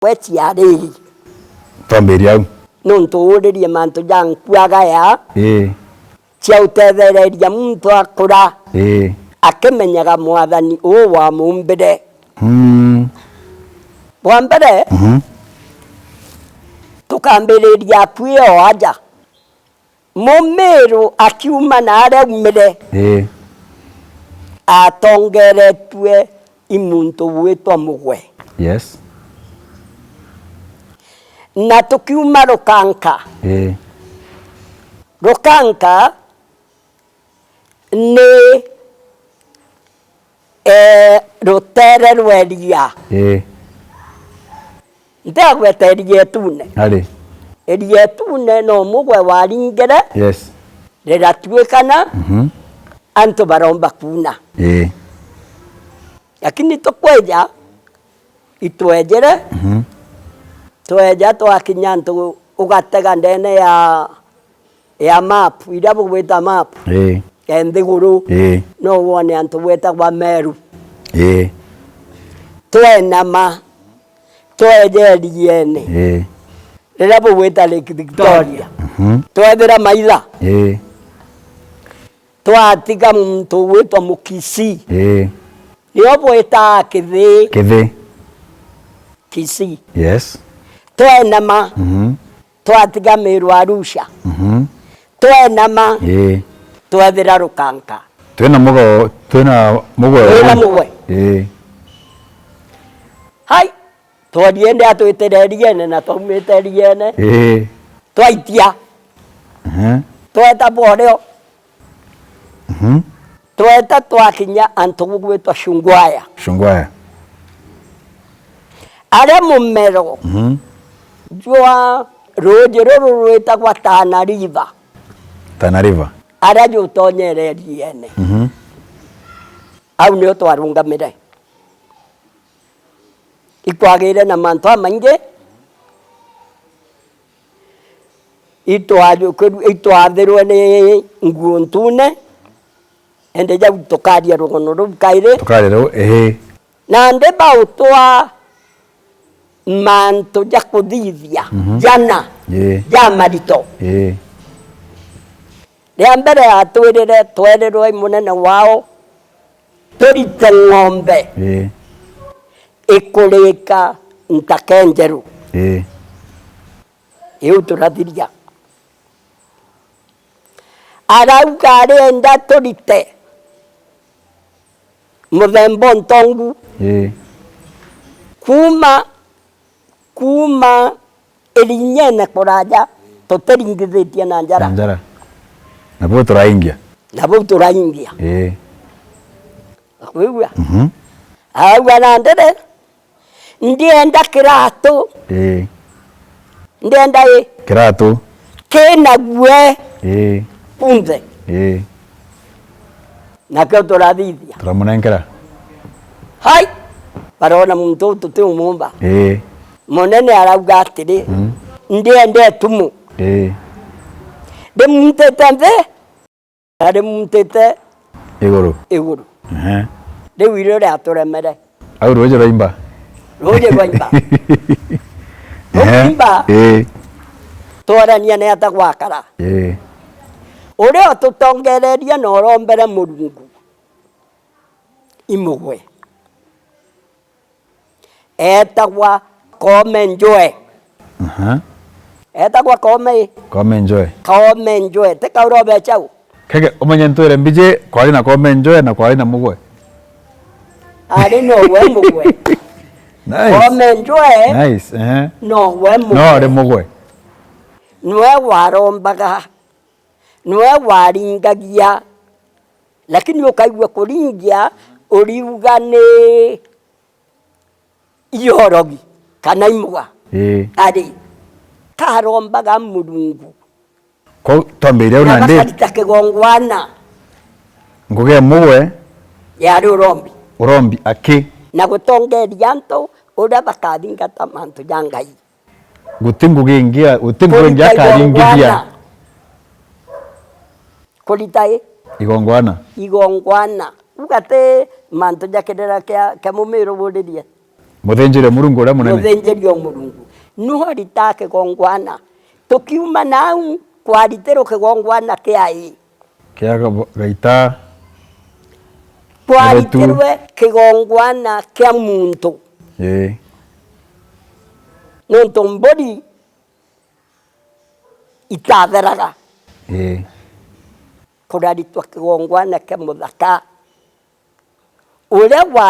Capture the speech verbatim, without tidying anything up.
we ciari. Twambiria au. Nontu uririe mantu ja nkuagaya. Ii. Cia utethereria muntu akura. Ii. Akimenyaga Mwathani uu wamumbire. Mm. Bwa mbere, mhm, tukambiriria akui o aja. Mumiru akiuma na aria aumire, ii, atongeretue i muntu witwa Mugwe. Yes. Na tukiuma Rukanka, ii, Rukanka ni, eh, rutere rwa iria. Ii. Ntiagweta iria itune. Ari. Iria itune no Mugwe waringire. Yes. Riratuikana, mhm, antu baromba kuuna. Ii. Lakini tukweja, itwejere, mhm, tweja twakinya antu ugatega ndene ya ya map, iria bugwita map, ii, ya nthiguru, ii, no wone antu gwetagwa Meru. Ii. Twenama, tweja iriene, ii, riria bugwita Lake Victoria, mhm, twethira maitha, ii, twatiga muntu ugwitwa Mukisii. Ii. Nio bwitaa Kithii. Kithii. Kisii. Yes. Twenama. Mhm. Twatiga Meru Arusha. Mhm. Twenama. Ii. Twethira Rukanka. Twina Mugo-, twina Mugwe. Twina Mugwe. Ii. Hai, tworiende atwitire iriene na twaumite iriene. Ii. Twaitia. Ehe. Tweta bworio. Mhm. Tweta twakinya antu gugwitwa Shungwaya. Shungwaya. Aria mumero, mhm, jwa ruuji ruru rwitagwa Tana River. Tana River. Aria jutonyere iriene. Mhm. Au nio twarungamire. Ikwagire na mantu amaingi. Itwa-, itwathirwe ni nguo ntune, indi jau tukaria rugono ruu kairi. Tukaria ruu, ehe. Nandi bautwa mantu ja kuthithia, mhm, jana, ii, ja marito. Ii. Ria mbere atwirire, twerirwe i munene wao, turite ng'ombe, ii, ikurika ntaka enjeru. Ii. Iu turathiria. Arauga arienda turite muthemba o ntongu. Ii. Kuuma, kuuma irinyene kuraja, tutiringithitie na njara. Na njara. Na bau turaingia. Na bau turaingia. Ii. Wakwigua? Mhm. Arauga na ndere, ndienda kiratu. Ii. Ndienda i? Kiratu. Kina gue. Ii. Kunthe. Ii. Nakio turathithia. Turamunenkera. Hai! Barona muntu uu tutiumumba. Ii. Munene arauga atiri, mm, ndienda itumu. Ii. Ndimuntite nthi, na ndimuntite iguru. Iguru. Ehe. Riu irio riaturemere. Au ruuji rwaimba? Ruuji rwaimba. Ehe. Rwaimba. Ii. Twarania ni ata gwakara. Ii. Uria ututongereria na urombere Murungu i Mugwe. Etagwa Koome Njwe. Aha. Etagwa Koome i? Koome Njwe. Koome Njwe. Ti Kaurome Chau? Kege, umenye ntwire mbiji, kwari na Koome Njwe na kwari na Mugwe. Ari nowe Mugwe. Nice. Koome Njwe. Nice, ehe. Nowe Mugwe. No ari Mugwe. Nwe warombaga. Nwe waringagia. Lakini ukaigua kuringia, uriuga ni iorogi kana imuga. Ii. Ari, karombaga Murungu. Ko twambiria u na nandi gakarita kigongwana. Ngugi ya Mugwe yari urombi. Urombi aki. Na gutongeria antu uria bakathingata mantu ja Ngai. Guti ngugi ingi, guti ngugi ingi akaringithia. Kurita igongwana. Kurita i? Igongwana. Igongwana. Uga ti mantu ja kirira kia, kia mumiru buririe. Muthinjiri Murungu uria munene. Muthinjiri o Murungu. Nu aritaa kigongwana. Tukiuma nau, kwaritirwe kigongwana kia ii. Kia Ga-, Gaita. Kwaritirwe kigongwana kia muntu. Ii. Nontu mburi itatheraga. Ii. Kuraritwa kigongwana kia muthaka. Uria wa-,